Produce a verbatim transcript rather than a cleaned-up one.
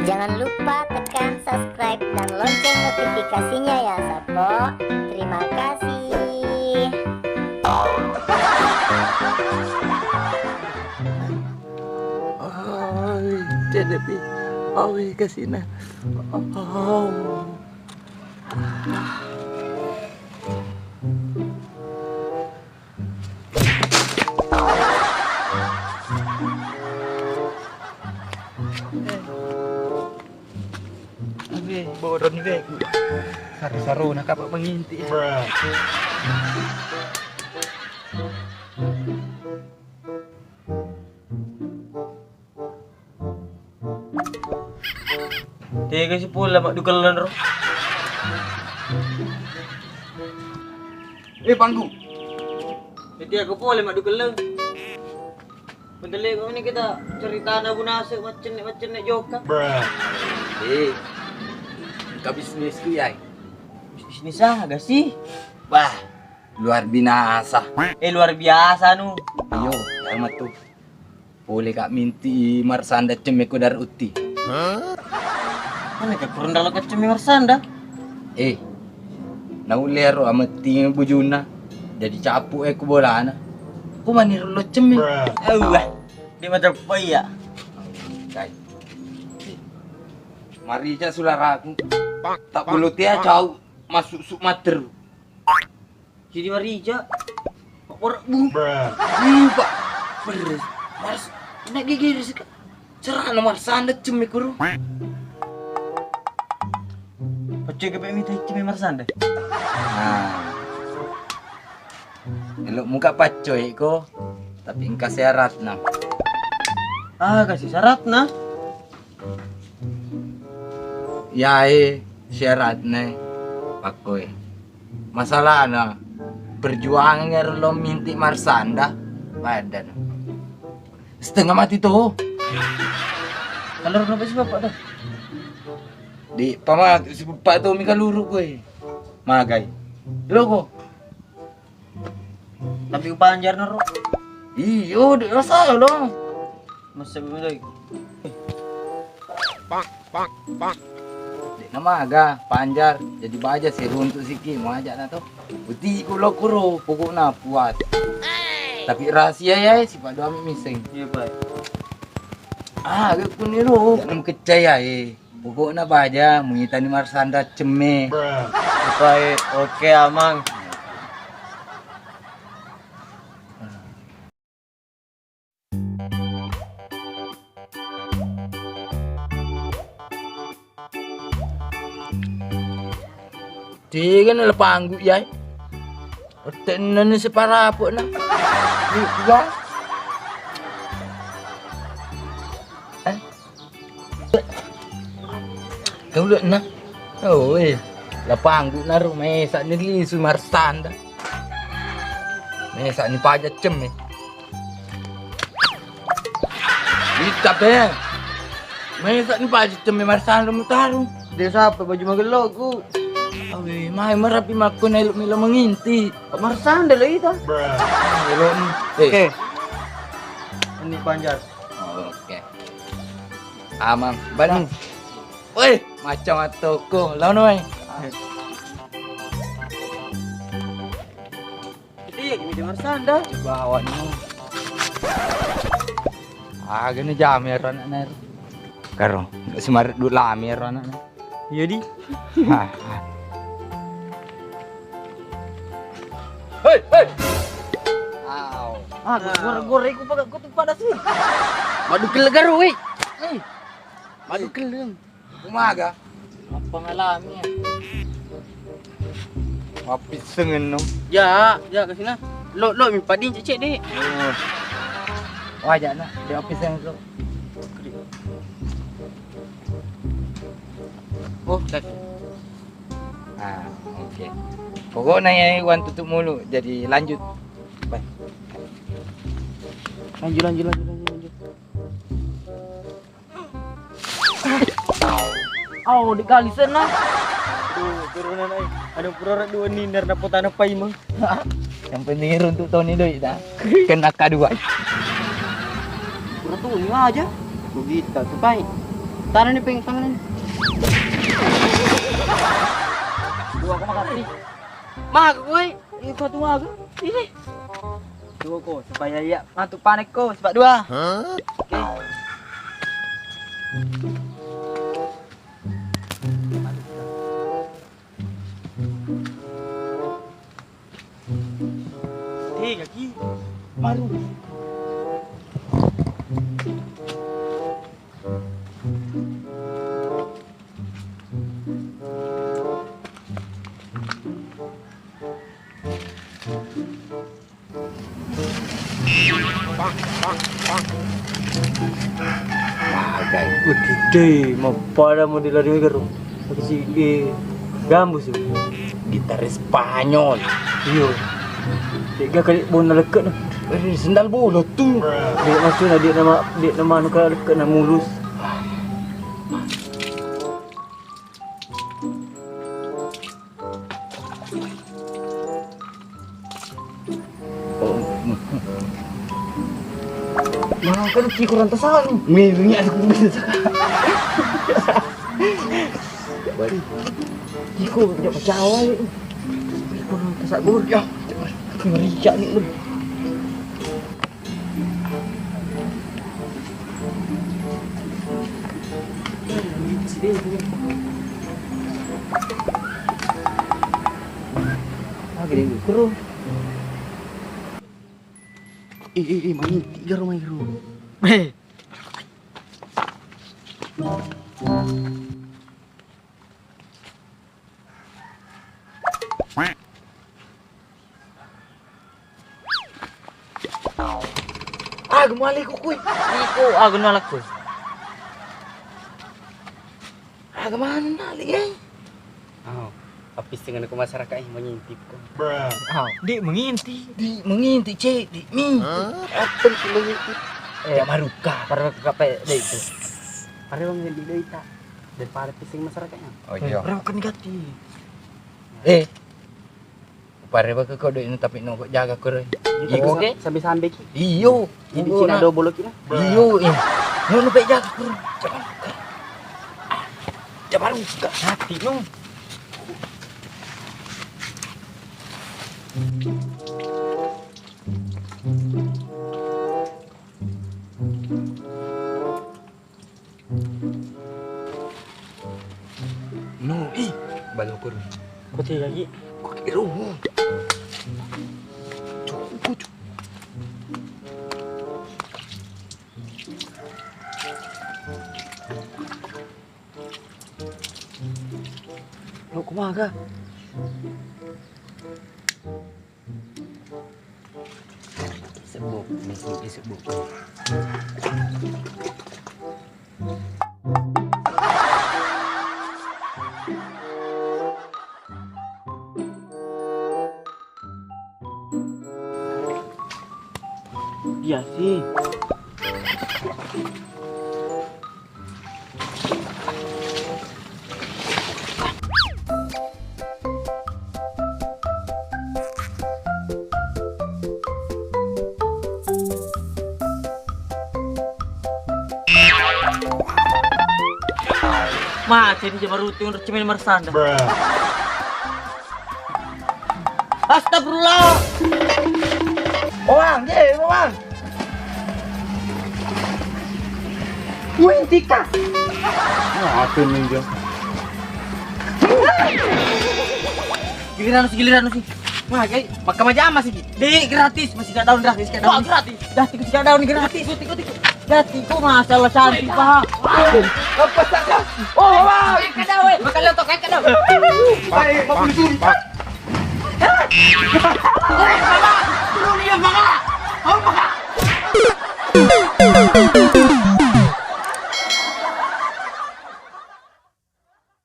Jangan lupa tekan subscribe dan lonceng notifikasinya ya, Sappo. Terima kasih. Oi, cedepi. Oi, kasina. Oh. Abe, bodoh ni, Bek. Saru-saruna kapang menginti. Tega si pole maddukelleng ro. Eh, Panggu. Jadi aku pole maddukelleng. Bentar lagi ini kita ceritana bunase maccenne-maccenne jokka. Eh, engka bisnisku, Yai. Bisnis aga sih? Bah, luar binasa. Eh, luar biasa nu. Iyo, iya matu. Pole ka minti marsanda cemme ko dar utti. Mana ka kurang dalam kacemme marsanda? Eh, naulle ro ametti bujunna. Jadi capu e ku bolana. Ku mani ro lo cemme. Wah, di mata ya. Kai. Eh, marija sularaku. Tak bulu tia cau masuk suk mater. Jadi marija. Pak Borak bu. Iya, Pak. Beres. Mars. Nak gigi risik. Cerana marsanda cemme kuru. Paccoy ke pemita cemme marsanda. Nah. Elok muka paccoy ko. Tapi engka syaratna. Ah, kasih syaratna. Yae syaratna pakkoe. Masalahna perjuangan ero lo minti marsanda badan. Setengah mati to. Kalau kenapa sih bapak tuh? Di pama si bapak tuh mika luru koe. Magai. Loko. Tapi ku panjar naro. Iyo, de' rasa lo. Masa belum lagi. Pak, pak, pak. De' namaga panjar, jadi baja siruntu siki mau aja na to. Uti ku lo kuro, pokokna puas. Tapi rahasia ya, si Pak Doami miseng. Iya, Pak. Ah, gue pun ni lo. Jangan percaya eh. Pokokna baja muitani marsanda cemme. Baik, oke, Amang. Tiga na lapanggu yai. Otte nani separapo na. Ni dua. Eh? Tulu na. Oh, eh. Lapanggu na ro mesa ni lisu marsanda. Mesa ni paja cemme. Ita pe. Mesa ni paja cemme marsanda mutaru. Dia sapa baju magelloku. Awe, mai merapi makko na elo melo menginti. Marsanda lo ita. Elo ni. Eh. Oke. Ini panjar. Oke. Amang, bana. Woi, macam atoko, lawan woi. Iya, gini jangan sanda. Bawa ni. Ah, gini jam ya, anak-anak. Karo, semarit dulu lami ya, anak-anak. Iya di. Hei, hei. Au. Ah, gore-gore ku pada ku pada sih. Madu kelegaro, weh. Eh. Madu keleng. Umaga. Apa ngalami ya? Wapiseng no. Ya, ya ke sini. Lo lo mi padin cecek deh. Oh. Wajah nak, dia wapiseng lo. Oh, tak. Ah, oke. Pokoknya ya, Iwan tutup mulu. Jadi lanjut. Bye. Lanjut, lanjut, lanjut, lanjut, lanjut. Oh, di kali sana. Tuh, turunan ai. Ada pura dua ni, ner dapat tanah pai mah. Yang penting runtuk Tony doi ta. Kena K dua. Pura tuh ni aja. Begitu tuh pai. Tanah ni, Peng, tanah ni. Dua ko makati. Maga ko, eh. Iko tu maga. Ini. Dua ko, supaya iya matu panek ko, sebab dua. Hah? Oke. Tega ki? Baru. Magai. Wih, gede, mappada mau dilari garo. Tapi si, eh, gambus itu. Gitar Spanyol. Iyo. Tega kali bona leket nah. Eh, sendal bolong tu. Dia maksudnya dia nama, dia nama anu kali leket nah mulus. Nah, kan ki kurang tersal. Wih, ini ada kurang tersal. Iko, tidak percaya. Iko, kurang tersal. Ya, merica ni lu. Lagi deh, kuru. Eh, eh, eh, main tiga rumah itu. Eh. Ah, gemali ku kui. Iko, ah, gemali kui. Ah, gemana nali, eh? Oh, appisengeng ko masyarakat, eh, mengintip ko. Oh, di mengintip. Di mengintip, cek, di mi. Hah? Apa itu mengintip? Eh, baruka. Para kape deh itu. Para wong yang di doi tak. Daripada pusing masyarakatnya. Oh, iya. Orang kan ganti. Eh. Upare baka ko doino tapi no ko jaga koro. Iko. Oke, sampai-sampai ki. Iyo. Ini Cina do bolo kina. Iyo, eh. No no pe jaga koro. Coba. Coba lu ka hati no. No, ih, balokor. Ko tega gi? Ko kiro. Cukup, cukup. Lo kumaga? Sebok, masih sebok. Iya sih. Mate ni jamarutu, cemen marsanda. Astagfirullah. Wang, ye, wang. Wih, tika. Wah, aku ninja. Giliran si, giliran si. Wah, kayak makan aja masih. Di gratis, masih gak daun gratis, gak daun. Wah, gratis. Dah, tikus gak daun gratis. Tikus, tikus, tikus. Dah, tikus masalah cantik, Pak. Apa saja? Oh, wah. Kacau, eh. Makan lontong, kacau. Baik, mau mencuri.